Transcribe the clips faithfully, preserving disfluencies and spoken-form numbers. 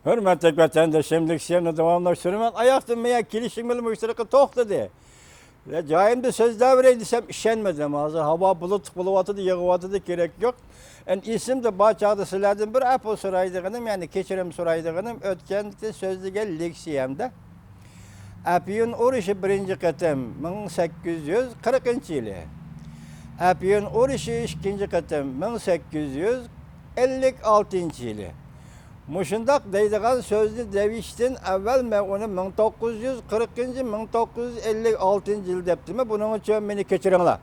ھۆرمەتلىك ۋەتەنداشلىرىم، لېكسىيەمنى داۋاملاشتۇرىمەن. ئاياقتىن مېيەك كېلىشىڭ بىلەن مۇشۇ تەرىقە توختىدى. ۋە جايىمدا سۆزلەۋېرەي دېسەم، ئىشەنمىدىم. ھازىر ھاۋا بۇلۇتلۇق بولۇۋاتىدۇ، يېغىۋاتىدۇ، كېرەك يوق. ئەمدى ئېسىمدە بار چاغدا سىلەردىن بىر ئەپۇ سورايدىغىنىم، يەنى كېچىرىم سورايدىغىنىم، ئۆتكەندە سۆزلىگەن لېكسىيەمدە ئەپيۈن ئۇرۇشى بىرىنچى قېتىم مىڭ سەككىز يۈز قىرىقىنچى يىلى، ئەپيۈن ئۇرۇشى ئىككىنچى قېتىم مىڭ سەككىز يۈز ئەللىك ئالتىنچى يىلى. مۇشۇنداق دەيدىغان سۆزنى دەۋېتىشتىن ئەۋۋەل مەن ئۇنى مىڭ توققۇز يۈز قىرىقىنچى، مىڭ توققۇز يۈز ئەللىك ئالتىنچى يىل دەپتىمەن، بۇنىڭ ئۈچۈن مېنى كەچۈرۈڭلار.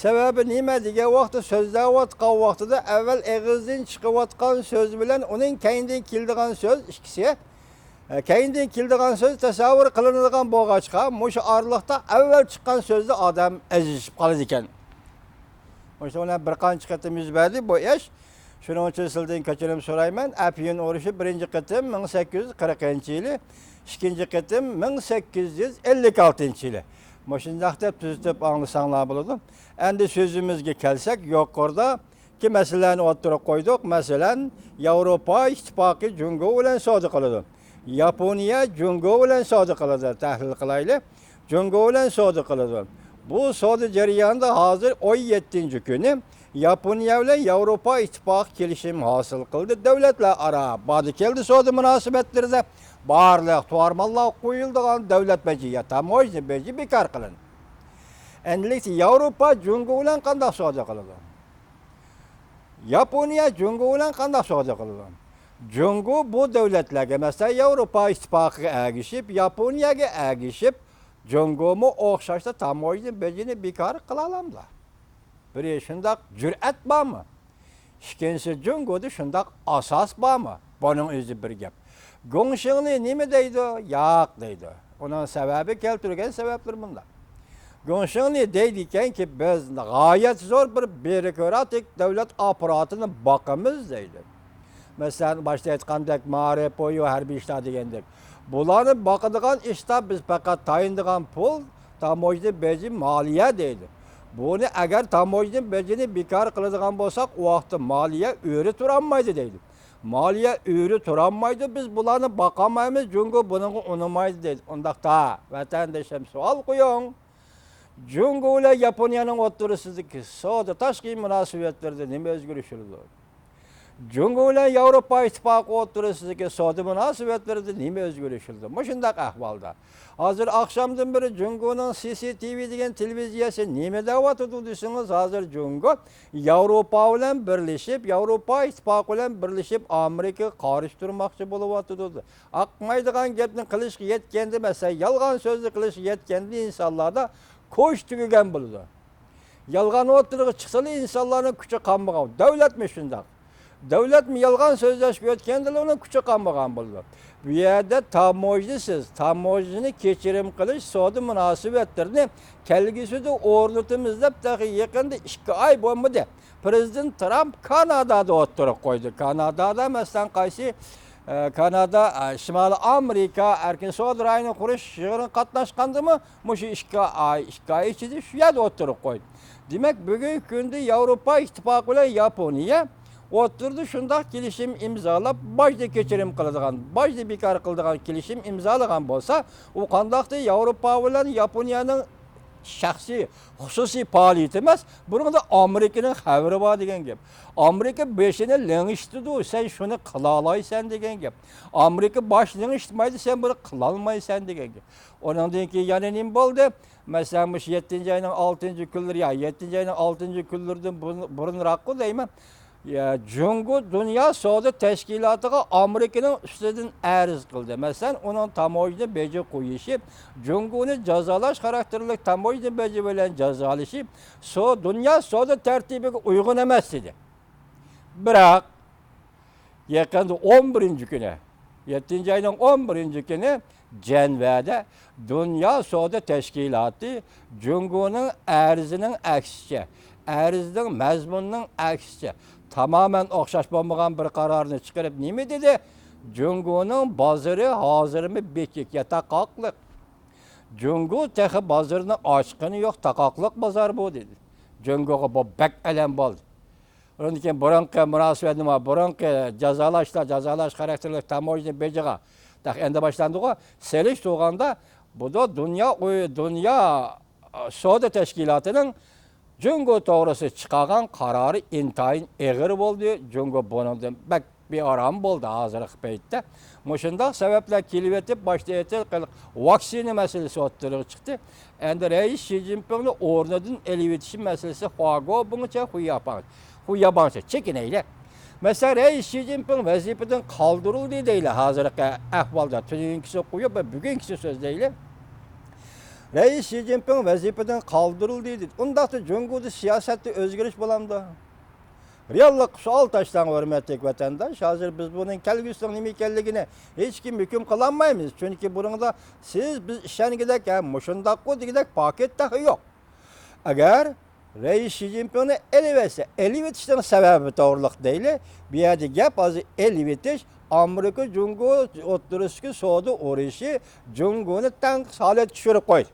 سەۋەبى نېمە دېگەن ۋاقىتتا، سۆزلەۋاتقان ۋاقتىدا ئەۋۋەل ئېغىزدىن چىقىۋاتقان سۆز بىلەن ئۇنىڭ كەينىدىن كېلىدىغان سۆز ئىككىسى، ئە، كەينىدىن كېلىدىغان سۆز تەسەۋۋۇر قىلىنىدىغان بولغاچقا، مۇشۇ ئارىلىقتا ئەۋۋەل چىققان سۆزدە ئادەم ئەزىشىپ قالىدىكەن. مۇشۇنىڭ بىلەن بىر قانچە قېتىم يۈز بەردى بۇ ئىش. شۇنىڭ ئۈچۈن سىلدىن كەچۈرۈم سورايمەن. ئەپيۈن ئۇرۇشى بىرىنچى قېتىم مىڭ سەككىز يۈز قىرىقىنچى يىلى، ئىككىنچى قېتىم مىڭ سەككىز يۈز ئەللىك ئالتىنچى يىلى. مۇشۇنداق دەپ تۈزىتىپ ئاڭلىساڭلار بولىدۇ. ئەمدى سۆزىمىزگە كەلسەك، يۇقىرىدىكى مەسىلىلەرنى ئوتتۇرىغا قويدۇق. مەسىلەن، ياۋروپا ئىتتىپاقى جۇڭگو بىلەن سودا قىلىدۇ. ياپونىيە جۇڭگو بىلەن سودا قىلىدۇ. تەھلىل قىلايلى. جۇڭگو بىلەن سودا قىلىدۇ. بۇ سودا جەريانىدا ھازىر ئون يەتتىنچى كۈنى ياپونىيە بىلەن ياۋروپا ئىتتىپاقى كېلىشىم ھاسىل قىلدى. دۆلەتلەر ئارا باردى كەلدى سودا مۇناسىۋەتلىرىدە بارلىق تۇغارمانلار قويۇلىدىغان دۆلەت بېجى يا تاموژنا بېجى بىكار قىلىندى. ئەمدىلىكتە ياۋروپا جۇڭگو بىلەن قانداق سودا قىلىدۇ؟ ياپونىيە جۇڭگو بىلەن قانداق سودا قىلىدۇ؟ جۇڭگو بۇ دۆلەتلەرگە، مەسىلەن، ياۋروپا ئىتتىپاقىغا ئەگىشىپ، ياپونىيەگە ئەگىشىپ، جۇڭگومۇ ئوخشاشلا تاموژنا بېجىنى بىكار قىلالامدۇ؟ بىرى شۇنداق جۈرئەت بارمۇ؟ ئىككىنچىسى، جۇڭگودا شۇنداق ئاساس بارمۇ؟ بۇنىڭ ئۆزى بىر گەپ. گۇڭشېڭلى نېمە دەيدۇ؟ ياق دەيدۇ. ئۇنىڭ سەۋەبى، كەلتۈرگەن سەۋەبلىرى مۇنداق. گۇڭشېڭلى دەيدىكەنكى، بىز غايەت زور بىر بيۇروكراتىك دۆلەت ئاپپاراتىنى باقىمىز دەيدۇ. مەسىلەن، باشتا ئېيتقاندەك، مارى پويو ھەربىي ئىشلار دېگەندەك. بۇلارنى باقىدىغان ئىشتا بىز پەقەت تايىنىدىغان پۇل، تاموژنا بېجى، مالىيە دەيدۇ. بۇنى ئەگەر تاموژنا بېجىنى بىكار قىلىدىغان بولساق، ئۇ ۋاقىتتا مالىيە ئۆرە تۇرالمايدۇ دەيدۇ. مالىيە ئۆرە تۇرالمايدۇ، بىز بۇلارنى باقالمايمىز، جۇڭگو بۇنىڭغا ئۇنىمايدۇ دەيدۇ. ئۇنداقتا، ۋەتەندىشىم، سوئال قويۇڭ. جۇڭگو بىلەن ياپونىيەنىڭ ئوتتۇرىسىدىكى سودا تاشقى مۇناسىۋەتلىرىدە نېمە ئۆزگىرىش بولىدۇ؟ جۇڭگو بىلەن ياۋروپا ئىتتىپاقى ئوتتۇرىسىدىكى سودا مۇناسىۋەتلىرىدە نېمە ئۆزگىرىش بولىدۇ؟ مۇشۇنداق ئەھۋالدا، ھازىر ئاخشامدىن بېرى جۇڭگونىڭ سى سى تى ۋى دېگەن تېلېۋىزىيەسى نېمە دەۋاتىدۇ دېسىڭىز، ھازىر جۇڭگو ياۋروپا بىلەن بىرلىشىپ، ياۋروپا ئىتتىپاقى بىلەن بىرلىشىپ، ئامېرىكىغا قارشى تۇرماقچى بولۇۋاتىدۇ. ئاقمايدىغان گەپنى قىلىشقا يەتكەندە، مەسىلەن، يالغان سۆزنى قىلىشقا يەتكەندە، ئىنسانلاردا كوش تۈگىگەن بولىدۇ. يالغان ئوتتۇرىغا چىقسىلا، ئىنسانلارنىڭ كۈچى قالمىغان. دۆلەتمۇ شۇنداق. دۆلەتمۇ يالغان سۆزلەشكە ئۆتكەندىلا، ئۇنىڭ كۈچى قالمىغان بولىدۇ. بۇ يەردە تاموژنىسىز، تاموژنىنى كەچۈرۈم قىلىش، سودا مۇناسىۋەتلىرىنى كەلگۈسىدە ئورنىتىمىز دەپ، تېخى يېقىندا ئىككى ئاي بولمىدى، پىرېزىدېنت ترامپ كانادادا ئوتتۇرىغا قويدى. كانادادا، مەسىلەن، قايسى، ئە، كانادا، ئە، شىمالىي ئامېرىكا ئەركىن سودا رايونى قۇرۇش يىغىنىغا قاتناشقاندىمۇ، مۇشۇ ئىككى ئاي، ئىككى ئاي ئىچىدە شۇ يەردە ئوتتۇرىغا قويدى. دېمەك، بۈگۈنكى كۈندە ياۋروپا ئىتتىپاقى بىلەن ياپونىيە ئوتتۇرىدا شۇنداق كېلىشىم ئىمزالاپ، باجنى كەچۈرۈم قىلىدىغان، باجنى بىكار قىلىدىغان كېلىشىم ئىمزالىغان بولسا، ئۇ قانداقتى ياۋروپا بىلەن ياپونىيەنىڭ شەخسىي، خۇسۇسىي پائالىيىتى ئەمەس، بۇنىڭدا ئامېرىكىنىڭ خەۋىرى بار دېگەن گەپ. ئامېرىكا بېشىنى لىڭشىتىدۇ، سەن شۇنى قىلالايسەن دېگەن گەپ. ئامېرىكا باش لىڭشىتمايدۇ، سەن بۇنى قىلالمايسەن دېگەن گەپ. ئۇنىڭدىن كېيىن يەنە نېمە بولدى؟ مەسىلەن، مۇشۇ يەتتىنچى ئاينىڭ ئالتىنچى كۈنلىرى، يا يەتتىنچى ئاينىڭ ئالتىنچى كۈنلىرىدىن بۇرۇن، بۇرۇنراققۇ دەيمەن. يا، جۇڭگو دۇنيا سودا تەشكىلاتىغا ئامېرىكىنىڭ ئۈستىدىن ئەرز قىلدى. مەسىلەن، ئۇنىڭ تاموژنا بېجى قويۇشى، جۇڭگونى جازالاش خاراكتېرلىك تاموژنا بېجى بىلەن جازالىشى سو-، دۇنيا سودا تەرتىپىگە ئۇيغۇن ئەمەس دېدى. بىراق، يېقىندا ئون بىرىنچى كۈنى، يەتتىنچى ئاينىڭ ئون بىرىنچى كۈنى جەنۋەدە دۇنيا سودا تەشكىلاتى جۇڭگونىڭ ئەرزىنىڭ ئەكسىچە، ئەرزنىڭ مەزمۇنىنىڭ ئەكسىچە، تامامەن ئوخشاش بولمىغان بىر قارارنى چىقىرىپ نېمە دېدى؟ جۇڭگونىڭ بازىرى ھازىرمۇ بېكىك، ياتاقاقلىق. جۇڭگو تېخى بازىرىنى ئاچقىنى يوق، تاقاقلىق بازار بۇ دېدى. جۇڭگوغا بۇ بەك ئەلەم بولدى. ئۇنىڭدىن كېيىن بۇرۇنقى مۇناسىۋەت نېمە؟ بۇرۇنقى جازالاشلار، جازالاش خاراكتېرلىك تاموژنا بېجىغا تېخى ئەمدى باشلاندىغۇ، سېلىشتۇرغاندا، بۇدا دۇنيا ئۇي-، دۇنيا، ئا، سودا تەشكىلاتىنىڭ جۇڭگو توغرىسىدا چىقارغان قارارى ئىنتايىن ئېغىر بولدى. جۇڭگو بۇنىڭدىن بەك بىئارام بولدى ھازىرقى پەيتتە. مۇشۇنداق سەۋەبلەر كېلىۋېتىپ، باشتا ئېيتىلغان ۋاكسىنا مەسىلىسى ئوتتۇرىغا چىقتى. ئەمدى رەئىس شى جىنپىڭنى ئورنىدىن ئېلىۋېتىشى مەسىلىسى خۇاگوبىڭچە خۇيياپاڭ-، خۇيياباڭچە، چېكىنەيلى. مەسىلەن، رەئىس شى جىنپىڭ ۋەزىپىدىن قالدۇرۇلدى دەيلى، ھازىرقى ئەھۋالدا تۈنۈگۈنكىسى قويۇپ، بۈگۈنكىسى سۆزلەيلى. رەئىس شى جىنپىڭ ۋەزىپىدىن قالدۇرۇلدى دېدى. ئۇنداقتا جۇڭگودا سىياسەتتە ئۆزگىرىش بولامدۇ؟ رېئاللىققا سوئال تاشلاڭ، ھۆرمەتلىك ۋەتەنداش. ھازىر بىز بۇنىڭ كەلگۈسىنىڭ نېمە ئىكەنلىكىنى ھېچكىم ھۆكۈم قىلالمايمىز. چۈنكى بۇنىڭدا سىز، بىز ئىشەنگۈدەك، ھە، مۇشۇنداققۇ دېگۈدەك پاكىت تېخى يوق. ئەگەر رەئىس شى جىنپىڭنى ئېلىۋەتسە، ئېلىۋېتىشنىڭ سەۋەبى توغرىلىق دەيلى. بۇ يەردە گەپ ھازىر ئېلىۋېتىش، ئامېرىكا جۇڭگو ئوتتۇرىسىدىكى سودا ئۇرۇشى جۇڭگونى تەڭ ھالەتكە چۈشۈرۈپ قويدى.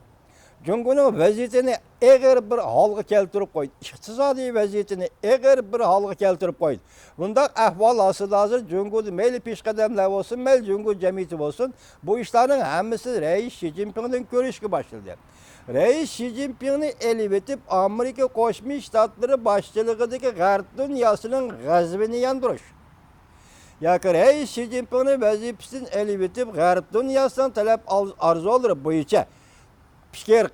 جۇڭگونىڭ ۋەزىيىتىنى ئېغىر بىر ھالغا كەلتۈرۈپ قويدى. ئىقتىسادىي ۋەزىيىتىنى ئېغىر بىر ھالغا كەلتۈرۈپ قويدى. بۇنداق ئەھۋال ئاستىدا ھازىر جۇڭگودا مەيلى پېشقەدەملەر بولسۇن، مەيلى جۇڭگو جەمئىيىتى بولسۇن، بۇ ئىشلارنىڭ ھەممىسى رەئىس شى جىنپىڭدىن كۆرۈشكە باشلىدى. رەئىس شى جىنپىڭنى ئېلىۋېتىپ، ئامېرىكا قوشما شتاتلىرى باشچىلىقىدىكى غەرب دۇنياسىنىڭ غەزىپىنى ياندۇرۇش ياكى رەئىس شى جىنپىڭنى ۋەزىپىسىدىن ئېلىۋېتىپ، غەرب دۇنياسىنىڭ تەلەپ ئارزۇلىرى بويىچە پىكىر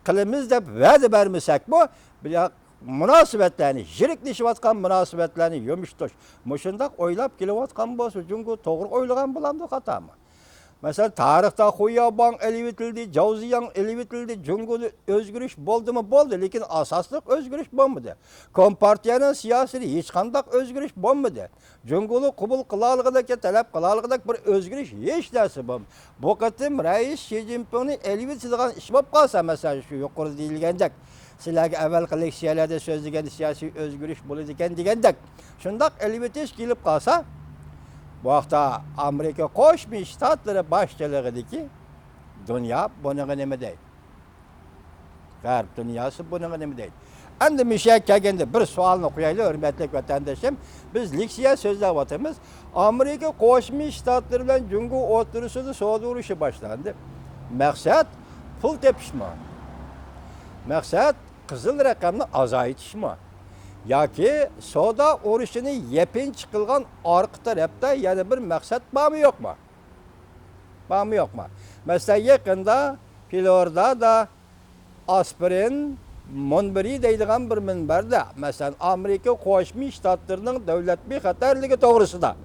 قىلىمىز دەپ ۋەدە بەرمىسەكمۇ، بۇ مۇناسىۋەتلەرنى، يىرىكلىشىۋاتقان مۇناسىۋەتلەرنى يۇمشىتىش، مۇشۇنداق ئويلاپ كېلىۋاتقان بولسا، جۇڭگو توغرا ئويلىغان بولامدۇ، خاتامۇ؟ مەسىلەن، تارىختا خۇيياباڭ ئېلىۋېتىلدى، جاۋزىياڭ ئېلىۋېتىلدى، جۇڭگودا ئۆزگىرىش بولدىمۇ؟ بولدى، لېكىن ئاساسلىق ئۆزگىرىش بولمىدى. كومپارتىيەنىڭ سىياسىتىدە ھېچقانداق ئۆزگىرىش بولمىدى. جۇڭگونى قوبۇل قىلالىغۇدەك، تەلەپ قىلالىغۇدەك بىر ئۆزگىرىش ھېچ نەرسە بولمىدى. بۇ قېتىم رەئىس شى جىنپىڭنى ئېلىۋېتىدىغان ئىش بولۇپ قالسا، مەسىلەن، شۇ يۇقىرىدا دېيىلگەندەك، سىلەرگە ئەۋۋەلقى لېكسىيەلەردە سۆزلىگەن سىياسىي ئۆزگىرىش بولىدىكەن دېگەندەك، شۇنداق ئېلىۋېتىش كېلىپ قالسا، بۇ ھەقتە ئامېرىكا قوشما شتاتلىرى باشچىلىقىدىكى دۇنيا بۇنىڭغا نېمە دەيدۇ؟ غەرب دۇنياسى بۇنىڭغا نېمە دەيدۇ؟ ئەمدى مۇشۇ يەرگە كەلگەندە بىر سوئالنى قويايلى، ھۆرمەتلىك ۋەتەندىشىم. بىز لېكسىيە سۆزلەۋاتىمىز. ئامېرىكا قوشما شتاتلىرى بىلەن جۇڭگو ئوتتۇرىسىدا سودا ئۇرۇشى باشلاندى. مەقسەت پۇل تېپىشمۇ؟ مەقسەت قىزىل رەقەمنى ئازايتىشمۇ؟ ياكى سودا ئۇرۇشىنى يەپىنچە قىلغان ئارقا تەرەپتە يەنە بىر مەقسەت بارمۇ، يوقمۇ؟ بارمۇ، يوقمۇ؟ مەسىلەن، يېقىندا فلورىدادا ئاسپىرىن مۇنبىرى دەيدىغان بىر مۇنبەردە، مەسىلەن، ئامېرىكا قوشما شتاتلىرىنىڭ دۆلەت بىخەتەرلىكى توغرىسىدا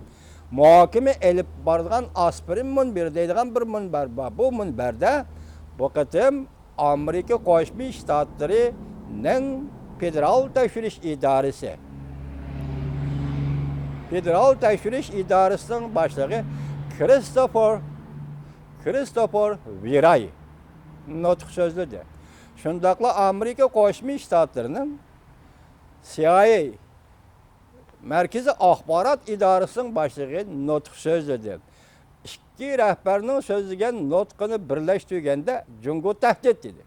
مۇھاكىمە ئېلىپ بارىدىغان ئاسپىرىن مۇنبىرى دەيدىغان بىر مۇنبەر بار. بۇ مۇنبەردە بۇ قېتىم ئامېرىكا قوشما شتاتلىرىنىڭ فېدېرال تەكشۈرۈش ئىدارىسى، فېدېرال تەكشۈرۈش ئىدارىسىنىڭ باشلىقى كىرىستوفېر، كىرىستوفېر ۋىراي نۇتۇق سۆزلىدى. شۇنداقلا ئامېرىكا قوشما شتاتلىرىنىڭ سىئايئېي مەركىزىي ئاخبارات ئىدارىسىنىڭ باشلىقى نۇتۇق سۆزلىدى. ئىككى رەھبەرنىڭ سۆزلىگەن نۇتقىنى بىرلەشتۈرگەندە، جۇڭگو تەھدىت دېدى.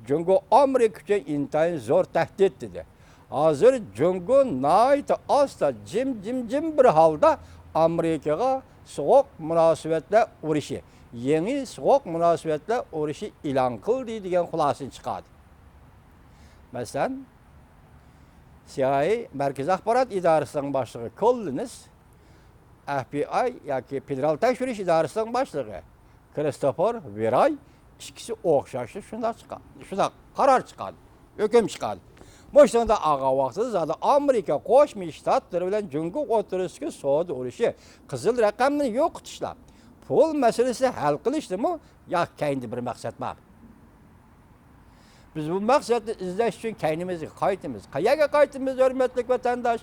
جۇڭگو ئامېرىكا ئۈچۈن ئىنتايىن زور تەھدىت دېدى. ھازىر جۇڭگو ناھايىتى ئاستا، جىم، جىم، جىم بىر ھالدا ئامېرىكىغا سوغۇق مۇناسىۋەتلەر ئۇرۇشى، يېڭى سوغۇق مۇناسىۋەتلەر ئۇرۇشى ئېلان قىلدى دېگەن خۇلاسىنى چىقاردى. مەسىلەن، سىئايئېي مەركىزىي ئاخبارات ئىدارىسىنىڭ باشلىقى كوللىنس، ئەف بى ئاي ياكى فېدېرال تەكشۈرۈش ئىدارىسىنىڭ باشلىقى كىرىستوفېر ۋىراي ئىككىسى ئوخشاشلا شۇنداق چىقا-، شۇنداق قارار چىقاردى، ھۆكۈم چىقاردى. مۇشۇنىڭدا ئالغان ۋاقتىدا زادى ئامېرىكا قوشما شتاتلىرى بىلەن جۇڭگو ئوتتۇرىسىدىكى سودا ئۇرۇشى، قىزىل رەقەمنى يوقىتىشلا، پۇل مەسىلىسىنى ھەل قىلىشتىمۇ ياكى كەينىدە بىر مەقسەت بارمۇ؟ بىز بۇ مەقسەتنى ئىزدەش ئۈچۈن كەينىمىزگە قايتىمىز. قەيەرگە قايتىمىز، ھۆرمەتلىك ۋەتەنداش؟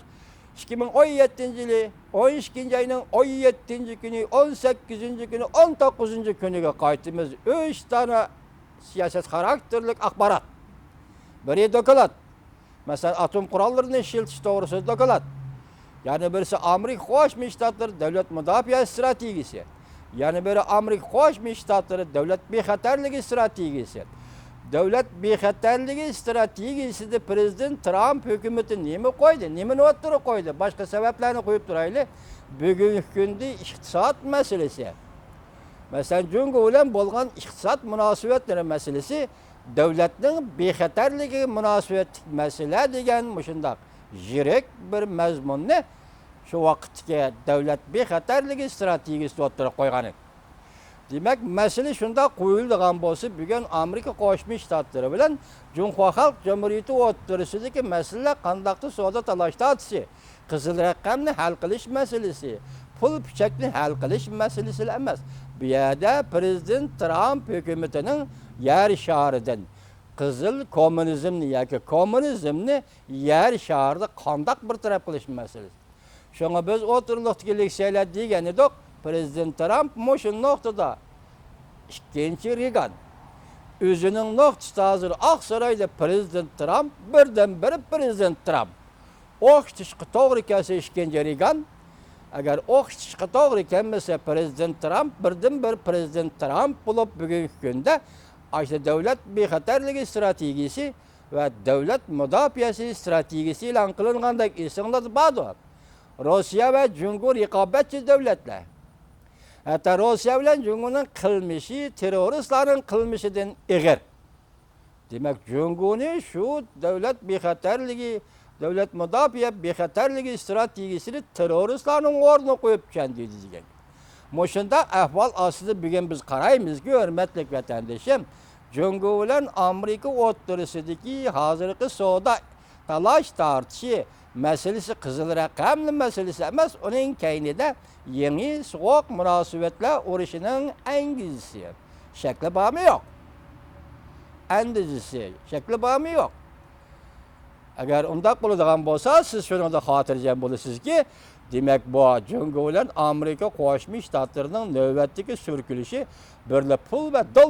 ئىككى مىڭ ئون يەتتىنچى يىلى ئون ئىككىنچى ئاينىڭ ئون يەتتىنچى كۈنى، ئون سەككىزىنچى كۈنى، ئون توققۇزىنچى كۈنىگە قايتىمىز. ئۈچ دانە سىياسەت خاراكتېرلىك ئاخبارات. بىرى دوكلات. مەسىلەن، ئاتوم قوراللىرىنى ئىشلىتىش توغرىسىدا دوكلات. يەنە بىرسى ئامېرىكا قوشما شتاتلىرى دۆلەت مۇداپىئە ئىستراتېگىيىسى. يەنە بىرى ئامېرىكا قوشما شتاتلىرى دۆلەت بىخەتەرلىكى ئىستراتېگىيىسى. دۆلەت بىخەتەرلىكى ئىستراتېگىيىسىدە پىرېزىدېنت ترامپ ھۆكۈمىتى نېمە قويدى، نېمىنى ئوتتۇرىغا قويدى؟ باشقا سەۋەبلەرنى قويۇپ تۇرايلى. بۈگۈنكى كۈندە ئىقتىساد مەسىلىسى، مەسىلەن، جۇڭگو بىلەن بولغان ئىقتىساد مۇناسىۋەتلىرى مەسىلىسى دۆلەتنىڭ بىخەتەرلىكىگە مۇناسىۋەتلىك مەسىلە دېگەن مۇشۇنداق يىرىك بىر مەزمۇننى شۇ ۋاقىتتىكى دۆلەت بىخەتەرلىكى ئىستراتېگىيىسىدە ئوتتۇرىغا قويغان ئىدى. دېمەك، مەسىلە شۇنداق قويۇلىدىغان بولسا، بۈگۈن ئامېرىكا قوشما شتاتلىرى بىلەن جۇڭخۇا خەلق جۇمھۇرىيىتى ئوتتۇرىسىدىكى مەسىلىلەر قانداقتۇر سودا تالاش تارتىشى، قىزىل رەقەمنى ھەل قىلىش مەسىلىسى، پۇل پىچەكنى ھەل قىلىش مەسىلىسىلا ئەمەس. بۇ يەردە پىرېزىدېنت ترامپ ھۆكۈمىتىنىڭ يەر شارىدىن قىزىل كوممۇنىزمنى ياكى كوممۇنىزمنى يەر شارىدا قانداق بىر تەرەپ قىلىش مەسىلىسى. شۇڭا بىز ئوتتۇرىلىقتىكى لېكسىيەلەر دېگەن ئىدۇق، پىرېزىدېنت ترامپ مۇشۇ نۇقتىدا ئىككىنچى رېگان، ئۆزىنىڭ نۇقتىسىدا ھازىر ئاقسارايدا پىرېزىدېنت ترامپ، بىردىنبىرى پىرېزىدېنت ترامپ. ئوخشىتىشقا توغرا كەلسە ئىككىنچى رېگان، ئەگەر ئوخشىتىشقا توغرا كەلمىسە، پىرېزىدېنت ترامپ، بىردىنبىر پىرېزىدېنت ترامپ بولۇپ بۈگۈنكى كۈندە ئاشۇ دۆلەت بىخەتەرلىكى ئىستراتېگىيىسى ۋە دۆلەت مۇداپىئەسى ئىستراتېگىيىسى ئېلان قىلىنغاندەك ئېسىڭلاردا باردۇ. روسىيە ۋە جۇڭگو رىقابەتچى دۆلەتلەر. ھەتتا روسىيە بىلەن جۇڭگونىڭ قىلمىشى تېررورىستلارنىڭ قىلمىشىدىن ئېغىر. دېمەك، جۇڭگونى شۇ دۆلەت بىخەتەرلىكى، دۆلەت مۇداپىئە بىخەتەرلىكى ئىستراتېگىيىسىنى تېررورىستلارنىڭ ئورنىغا قويۇپ چۈشەندۈردى دېگەن. مۇشۇنداق ئەھۋال ئاستىدا بۈگۈن بىز قارايمىزكى، ھۆرمەتلىك ۋەتەندىشىم، جۇڭگو بىلەن ئامېرىكا ئوتتۇرىسىدىكى ھازىرقى سودا تالاش تارتىشى مەسىلىسى قىزىل رەقەملىك مەسىلىسى ئەمەس، ئۇنىڭ كەينىدە يېڭى سوغۇق مۇناسىۋەتلەر ئۇرۇشىنىڭ ئەنگىزىسى. شەكلى بارمۇ يوق؟ ئەندىزىسى، شەكلى بارمۇ يوق؟ ئەگەر ئۇنداق بولىدىغان بولسا، سىز شۇنىڭدا خاتىرجەم بولىسىزكى، دېمەك، بۇ جۇڭگو بىلەن ئامېرىكا قوشما شتاتلىرىنىڭ نۆۋەتتىكى سۈركىلىشى بىرلا پۇل ۋە دوللار